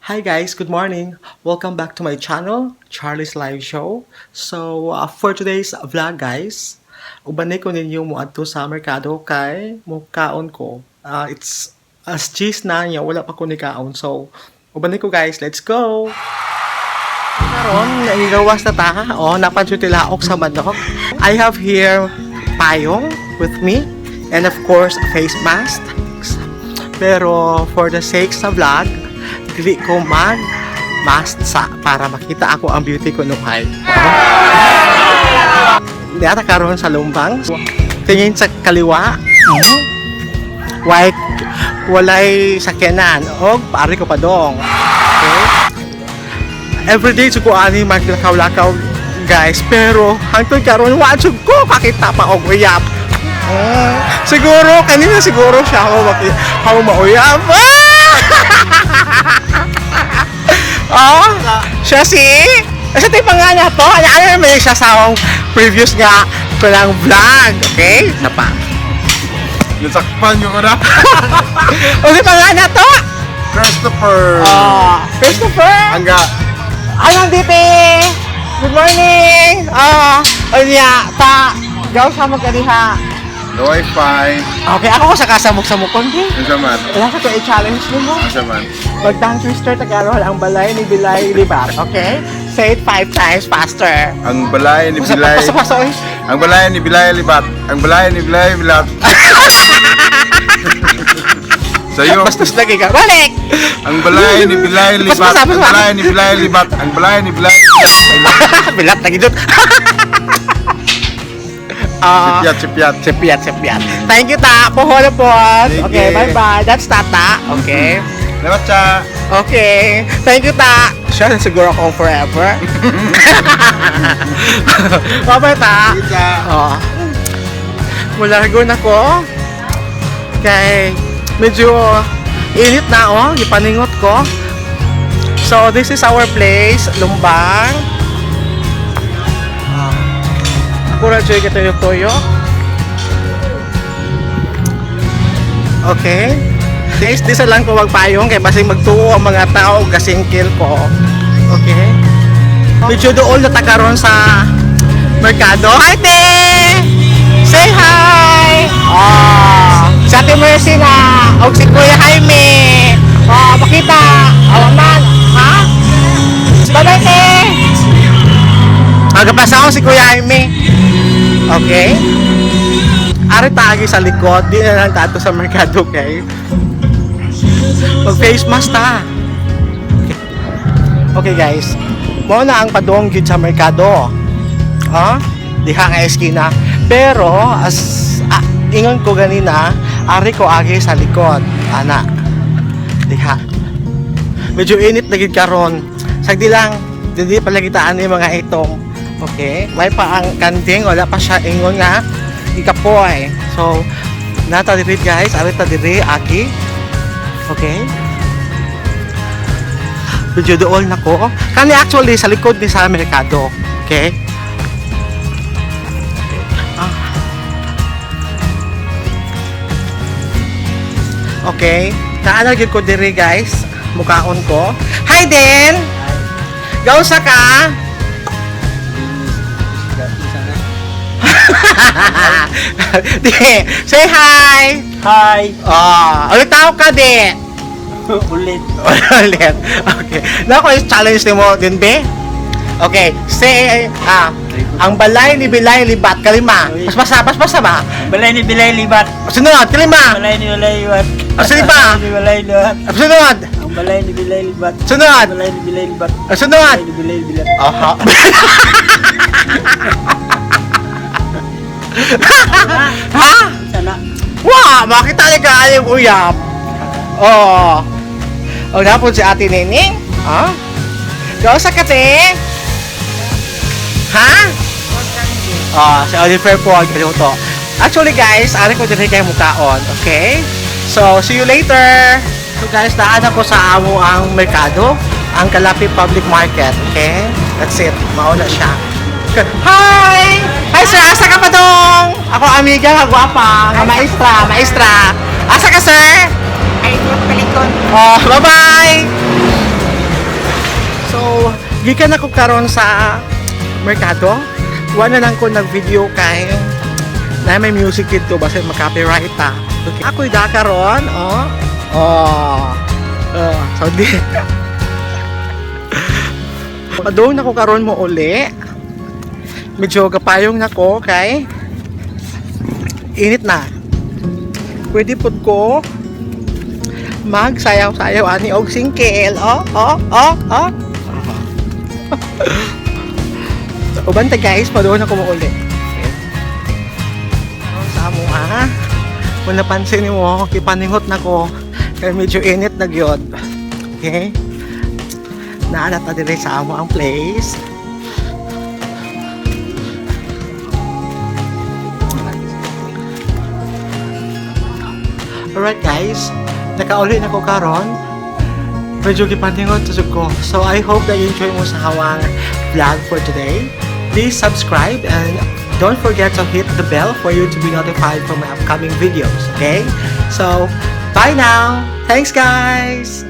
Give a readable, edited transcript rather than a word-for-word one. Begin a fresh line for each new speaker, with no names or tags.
Hi guys, good morning. Welcome back to my channel, Charlie's Live Show. So, for today's vlog guys, uban ko ninyo moadto sa merkado kay mukaon ko. It's alas 10 na niya, wala pa ko nikaon. So, uban ko guys, let's go! Karon, nagigawas na ta. Oh, napansin tilaok sa manok. I have here payong with me and of course a face mask. Pero for the sake sa vlog, dili ko mag mask sa para makita ako ang beauty ko nuhay. Di ata karon sa Lumbang. Tingin sa kaliwa. White, walay sakyanan. Og pari ko pa dong. Okay? Everyday jud ko ani maglakaw-lakaw guys, pero hangtod karon wa jud ko kakita pa og uyab. Siguro kanina siguro siya ako maki ako mauyab. Ah! Oh, siya si Asa tayo pa nga na to? Ano ano naman siya sa akong previous nga ko lang vlog, okay? Sa pa.
Nasakpan nyo ko na.
O si pa nga na to?
Christopher!
Oh, Christopher!
Angga.
Anong dite? Good morning! Ah, unya, ta, gaw sa mo kaniha.
Wifi.
Okay, ako ko sa kasamok-samokon, di.
Ano man?
Wala sa ko i-challenge nimo.
Ano man?
Magdang twister Tagalog ang balay ni Bilay Libat, okay? Say it five times faster.
Ang balay ni
Basta
Bilay.
basta basta oy.
Ang balay ni Bilay Libat. Ang balay ni Bilay Libat. Sa'yo.
Bastos lagi ka. Balik!
Ang balay ni Bilay Libat.
Basta,
Ang
basta.
balay ni Bilay Libat. Ang balay ni Bilay Libat.
Bilat lagi dut. Ah,
Sipyat, sipyat.
Sipyat, sipyat. Thank you, ta. Puhola po.
Sige.
Okay, bye-bye. That's Tata. Okay.
Salamat siya.
Okay. Thank you, ta. Siya na siguro akong forever. Bye-bye, ta.
Sige siya.
Oh. Mulargo na ko. Kay medyo init na oh, gipaningot ko. So this is our place, Lumbang. Ah. Ako ra jud katuyo-tuyo. Okay. Guys, di sa lang ko magpayong kay basing magtuo ang mga tao og gasingkil ko. Okay. Medyo dool na ta karon sa merkado. Hi, te! Say hi! Ah, si Ate Mercy na og si Kuya Jaime. Ah, pakita. Awa man. Ha? Bye-bye, te! Agapasa ako si Kuya Jaime. Okay? Ari tagi sa likod, di na lang tato sa merkado, okay? Mag face mask ta. Okay guys, mao na ang padong gyud sa merkado. Ha? Diha nga eskina. Pero as ingon ko ganina, ari ko agi sa likod. Ana. Diha. Medyo init na gid karon. Sagdi lang, dili pala kitaan ni mga itong. Okay? May pa ang kanding, wala pa siya ingon nga ikapoy. So, nata diri guys, ari ta diri agi. Okay? Medyo dool na ko. Kani actually sa likod ni sa merkado. Okay? Ah. Okay. Naana gyud ko diri guys. Mukaon ko. Hi Den. Gausa ka? Di, say hi.
Hi!
Ah, ulit tao ka di.
Ulit.
Ulit. Okay. Nako, challenge nimo din be. Okay, say ang balay ni Bilay Libat kalima. Paspasa, paspasa ba?
Balay ni Bilay Libat.
Sunod, kalima.
Balay ni Bilay Libat.
Sunod pa.
Balay ni Bilay Libat.
Sunod.
Ang balay ni Bilay Libat.
Sunod.
Balay ni Bilay Libat.
Sunod.
Balay ni Bilay Libat.
Aha. Ha?
Sana.
Wa, makita ni ka yung uyab. Oh. O napon si Ate Nening. Ha? Gausa ka te? Ha? Oh, si Oliver po ang galuto. Actually guys, ari ko diri kay mukaon, okay? So, see you later. So guys, daan ako sa amo ang merkado, ang Calape Public Market, okay? That's it. Mauna siya. Hi! Hi sir, asa ka pa dong? Ako amiga nga gwapa, nga maestra, maestra. Asa ka sir?
Ay, palikon.
Oh, bye-bye! Gikan ako karon sa merkado. Wala na lang ko nag-video kay na may music dito basta ma-copyright ta. Okay. Ako'y da karon, oh. Oh. Oh, so di. Padung na ko karon mo uli. Medyo kapayong na ko kay init na. Pwede pud ko magsayaw-sayaw ani og singkil. Oh. Uban ta, guys, padung ako mo uli. Okay. Karon sa amo ha. Kung napansin nimo, kipaningot na ko kay medyo init na gyud. Okay? Naa na ta dire sa amo ang place. Alright guys, nakauli na ko karon. Medyo gipaningot sa ko. So I hope that you enjoy mo sa among vlog for today. Please subscribe and don't forget to hit the bell for you to be notified for my upcoming videos. Okay? So, bye now! Thanks, guys!